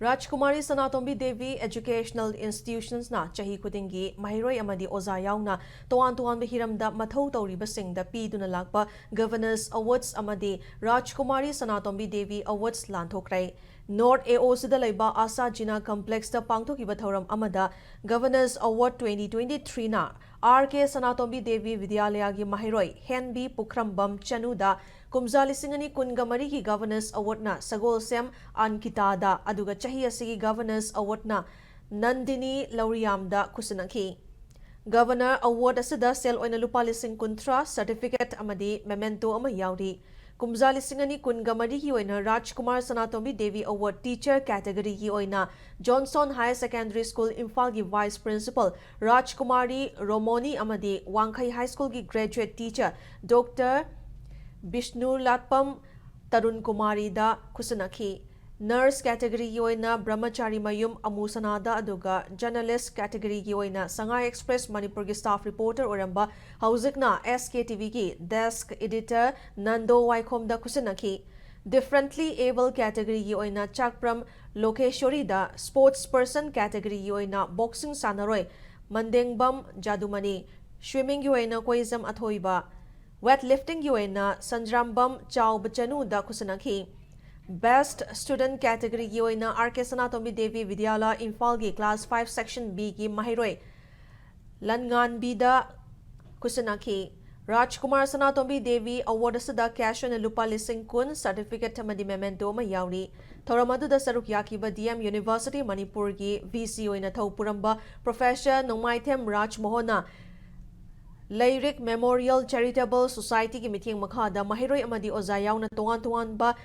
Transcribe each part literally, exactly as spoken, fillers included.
ꯔꯥꯖꯀꯨꯃꯥꯔꯤ ꯁꯅꯥꯇꯣꯝꯕꯤ Devi Educational Institutions ꯅ ꯆꯍꯤ ꯈꯨꯗꯤꯡꯒꯤ ꯃꯍꯩꯔꯣꯏ ꯑꯃꯗꯤ ꯑꯣꯖꯥ ꯌꯥꯎꯅ ꯇꯣꯉꯥꯟ ꯇꯣꯉꯥꯟꯕ ꯍꯤꯔꯝꯗ ꯃꯊꯧ ꯇꯧꯔꯤꯕꯁꯤꯡꯗ ꯄꯤꯗꯨꯅ ꯂꯥꯛꯄ Governor's Awards ꯑꯃꯗꯤ ꯔꯥꯖꯀꯨꯃꯥꯔꯤ ꯁꯅꯥꯇꯣꯝꯕꯤ Devi Awards ꯂꯥꯟꯊꯣꯛꯈ꯭ꯔꯦ꯫ North A O C ꯗ ꯂꯩꯕ ꯑꯥꯁꯥ ꯖꯤꯅꯥ Complex ꯇ ꯄꯥꯡꯊꯣꯛꯈꯤꯕ ꯊꯧꯔꯝ ꯑꯃꯗ Governor's Award twenty twenty three ꯅ R K ꯁꯅꯥꯇꯣꯝꯕꯤ ꯗꯦꯕꯤ ꯕꯤꯗ꯭ꯌꯥꯂꯌꯥꯒꯤ ꯃꯍꯩꯔꯣꯏ ꯍꯦꯟꯕꯤ ꯄꯨꯈ꯭ꯔꯝꯕꯝ ꯆꯅꯨꯗ, ꯀꯨꯝꯖꯥ ꯂꯤꯁꯤꯡ ꯑꯅꯤ ꯀꯨꯟꯒ ꯃꯔꯤꯒꯤ Governor's Award ꯅ ꯁꯒꯣꯜꯁꯦꯝ ꯑꯟꯀꯤꯇꯥꯗ, ꯑꯗꯨꯒ ꯆꯍꯤ ꯑꯁꯤꯒꯤ Governor's Award ꯅ ꯅꯟꯗꯤꯅꯤ ꯂꯧꯔꯤꯌꯥꯝꯗ ꯈꯨꯠꯁꯤꯟꯅꯈꯤ꯫ Governor Award ꯑꯁꯤꯗ ꯁꯦꯜ ꯑꯣꯏꯅ ꯂꯨꯄꯥ ꯂꯤꯁꯤꯡ ꯀꯨꯟꯊ꯭ꯔꯥ, certificate ꯑꯃꯗꯤ memento ꯑꯃ ꯌꯥꯎꯔꯤ꯫ ꯀꯨꯝꯖꯥ ꯂꯤꯁꯤꯡ ꯑꯅꯤ ꯀꯨꯟꯒ ꯃꯔꯤꯒꯤ ꯑꯣꯏꯅ ꯔꯥꯖꯀꯨꯃꯥꯔ ꯁꯅꯥꯇꯣꯝꯕꯤ ꯗꯦꯕꯤ Award teacher category ꯒꯤ ꯑꯣꯏꯅ Johnson Higher Secondary School ꯏꯝꯐꯥꯜꯒꯤ Vice Principal ꯔꯥꯖꯀꯨꯃꯥꯔꯤ ꯔꯣꯃꯣꯅꯤ ꯑꯃꯗꯤ ꯋꯥꯡꯈꯩ High School ꯒꯤ graduate teacher Doctor Bishnu ꯂꯥꯠꯄꯝ Tarun ꯀꯨꯃꯥꯔꯤꯗ ꯈꯨꯠꯁꯤꯟꯅꯈꯤ꯫ Nurse category ꯒꯤ ꯑꯣꯏꯅ ꯕ꯭ꯔꯍꯃꯆꯥꯔꯤ ꯃꯌꯨꯝ ꯑꯃꯨ ꯁꯅꯥꯗ, ꯑꯗꯨꯒ Journalist category ꯒꯤ ꯑꯣꯏꯅ ꯁꯉꯥꯏ Express ꯃꯅꯤꯄꯨꯔꯒꯤ staff reporter ꯑꯣꯏꯔꯝꯕ, ꯍꯧꯖꯤꯛꯅ S K T V ꯒꯤ desk editor Nando ꯋꯥꯏꯈꯣꯝꯗ ꯈꯨꯠꯁꯤꯟꯅꯈꯤ꯫ Differently abled category ꯒꯤ ꯑꯣꯏꯅ ꯆꯥꯛꯄ꯭ꯔꯝ ꯂꯣꯀꯦꯁꯣꯔꯤꯗ, sports person category ꯒꯤ ꯑꯣꯏꯅ boxing ꯁꯥꯟꯅꯔꯣꯏ ꯃꯟꯗꯦꯡꯕꯝ ꯖꯥꯗꯨꯃꯅꯤ, swimming ꯒꯤ ꯑꯣꯏꯅ ꯀꯣꯏꯖꯝ ꯑꯊꯣꯏꯕ, weightlifting ꯒꯤ ꯑꯣꯏꯅ ꯁꯟꯖ꯭ꯔꯥꯝꯕꯝ ꯆꯥꯎꯕ ꯆꯅꯨꯗ ꯈꯨꯠꯁꯤꯟꯅꯈꯤ꯫ Best student category ꯒꯤ ꯑꯣꯏꯅ R K ꯁꯅꯥꯇꯣꯝꯕꯤ ꯗꯦꯕꯤ ꯕꯤꯗ꯭ꯌꯥꯂꯥ ꯏꯝꯐꯥꯜꯒꯤ class five section B ꯒꯤ ꯃꯍꯩꯔꯣꯏ ꯂꯟꯉꯥꯟꯕꯤꯗ ꯈꯨꯠꯁꯤꯟꯅꯈꯤ꯫ ꯔꯥꯖꯀꯨꯃꯥꯔ ꯁꯅꯥꯇꯣꯝꯕꯤ ꯗꯦꯕꯤ Award ꯑꯁꯤꯗ cash ꯑꯣꯏꯅ ꯂꯨꯄꯥ ꯂꯤꯁꯤꯡ ꯀꯨꯟ, certificate ꯑꯃꯗꯤ memento ꯑꯃ ꯌꯥꯎꯔꯤ꯫ ꯊꯧꯔꯝ ꯑꯗꯨꯗ ꯁꯔꯨꯛ ꯌꯥꯈꯤꯕ D M University ꯃꯅꯤꯄꯨꯔꯒꯤ V C ꯑꯣꯏꯅ ꯊꯧ ꯄꯨꯔꯝꯕ Professor ꯅꯣꯡꯃꯥꯏꯊꯦꯝ ꯔꯥꯖ ꯃꯣꯍꯟꯅ ꯂꯩꯔꯤꯛ Memorial Charitable Society ꯒꯤ ꯃꯤꯠꯌꯦꯡ ꯃꯈꯥꯗ ꯃꯍꯩꯔꯣꯏ ꯑꯃꯗꯤ ꯑꯣꯖꯥ ꯌꯥꯎꯅ ꯇꯣꯉꯥꯟ ꯇꯣꯉꯥꯟꯕ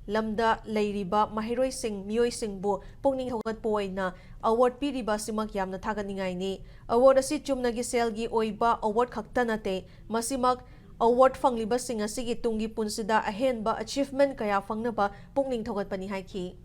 ꯂꯝꯗ ꯂꯩꯔꯤꯕ ꯃꯍꯩꯔꯣꯏꯁꯤꯡ, ꯃꯤꯑꯣꯏꯁꯤꯡꯕꯨ ꯄꯨꯛꯅꯤꯡ ꯊꯧꯒꯠꯄ ꯑꯣꯏꯅ award ꯄꯤꯔꯤꯕ ꯑꯁꯤꯃꯛ ꯌꯥꯝꯅ ꯊꯥꯒꯠꯅꯤꯡꯉꯥꯏꯅꯤ꯫ Award ꯑꯁꯤ ꯆꯨꯝꯅꯒꯤ ꯁꯦꯜꯒꯤ ꯑꯣꯏꯕ award ꯈꯛꯇ ꯅꯠꯇꯦ, ꯃꯁꯤꯃꯛ award ꯐꯪꯂꯤꯕꯁꯤꯡ ꯑꯁꯤꯒꯤ ꯇꯨꯡꯒꯤ ꯄꯨꯟꯁꯤꯗ ꯑꯍꯦꯟꯕ achievement ꯀꯌꯥ ꯐꯪꯅꯕ ꯄꯨꯛꯅꯤꯡ ꯊꯧꯒꯠꯄꯅꯤ ꯍꯥꯏꯈꯤ꯫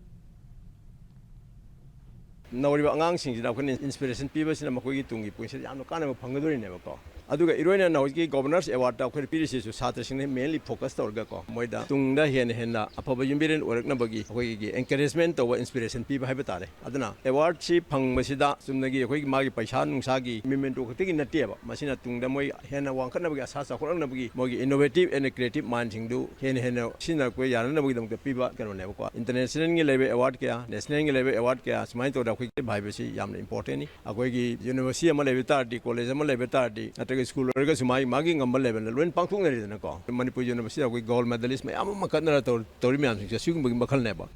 ꯅꯧꯔꯤꯕ ꯑꯉꯥꯡꯁꯤꯡꯁꯤꯗ ꯑꯩꯈꯣꯏꯅ inspiration ꯄꯤꯕꯁꯤꯅ ꯃꯈꯣꯏꯒꯤ ꯇꯨꯡꯒꯤ ꯄꯨꯟꯁꯤꯗ ꯌꯥꯝꯅ ꯀꯥꯟꯅꯕ ꯐꯪꯒꯗꯣꯔꯤꯅꯦꯕꯀꯣ꯫ ꯑꯗꯨꯒ ꯏꯔꯣꯏꯅꯅ ꯍꯧꯖꯤꯛꯀꯤ Governor's Awardꯇ ꯑꯩꯈꯣꯏꯅ ꯄꯤꯔꯤꯁꯤꯁꯨ ꯁꯥꯇ꯭ꯔꯁꯤꯡꯅ mainly focus ꯇꯧꯔꯒꯀꯣ, ꯃꯣꯏꯗ ꯇꯨꯡꯗ ꯍꯦꯟꯅ ꯍꯦꯟꯅ ꯑꯐꯕ ꯌꯨꯝꯕꯤꯔꯦꯟ ꯑꯣꯏꯔꯛꯅꯕꯒꯤ ꯑꯩꯈꯣꯏꯒꯤ encouragement ꯇꯧꯕ, inspiration ꯄꯤꯕ ꯍꯥꯏꯕ ꯇꯥꯔꯦ꯫ ꯑꯗꯨꯅ awardꯁꯤ ꯐꯪꯕꯁꯤꯗ ꯆꯨꯝꯅꯒꯤ ꯑꯩꯈꯣꯏꯒꯤ ꯃꯥꯒꯤ ꯄꯩꯁꯥ ꯅꯨꯡꯁꯥꯒꯤ memento ꯈꯛꯇꯒꯤ ꯅꯠꯇꯦꯕ, ꯃꯁꯤꯅ ꯇꯨꯡꯗ ꯃꯣꯏ ꯍꯦꯟꯅ ꯋꯥꯡꯈꯠꯅꯕꯒꯤ, ꯑꯁꯥ ꯆꯥꯎꯈꯠꯂꯛꯅꯕꯒꯤ, ꯃꯣꯏꯒꯤ innovative and creative mindꯁꯤꯡꯗꯨ ꯍꯦꯟꯅ ꯍꯦꯟꯅ ꯁꯤꯖꯤꯟꯅꯔꯛꯄ ꯌꯥꯅꯅꯕꯒꯤꯗꯃꯛꯇ ꯄꯤꯕ ꯀꯩꯅꯣꯅꯦꯕꯀꯣ꯫ Internationalꯒꯤ ꯂꯩꯕ award ꯀꯌꯥ, nationalꯒꯤ ꯂꯩꯕ award ꯀꯌꯥ, ꯁꯨꯃꯥꯏꯅ ꯇꯧꯗꯅ ꯑꯩꯈꯣꯏꯒꯤ ꯍꯥꯏꯕꯁꯤ ꯌꯥꯝꯅ importantꯅꯤ꯫ ꯑꯩꯈꯣꯏꯒꯤ university ꯑꯃ ꯂꯩꯕ ꯇꯥꯔꯗꯤ, college ꯑꯃ ꯂꯩꯕ ꯇꯥꯔꯗꯤ, ꯅꯠꯇ꯭ꯔꯒ school ꯑꯣꯏꯔꯒꯁꯨ ꯃꯥꯒꯤ, ꯃꯥꯒꯤ ꯉꯝꯕ levelꯗ ꯂꯣꯏꯅ ꯄꯥꯡꯊꯣꯛꯅꯔꯤꯗꯅꯀꯣ꯫ ꯃꯅꯤꯄꯨꯔ universityꯗ ꯑꯩꯈꯣꯏ gold medalist ꯃꯌꯥꯝ ꯑꯃ ꯀꯠꯅꯔ ꯇꯧ-, ꯇꯧꯔꯤ ꯃꯌꯥꯝꯁꯤꯡꯁꯦ ꯁꯤꯒꯨꯝꯕꯒꯤ ꯃꯈꯜꯅꯦꯕ꯫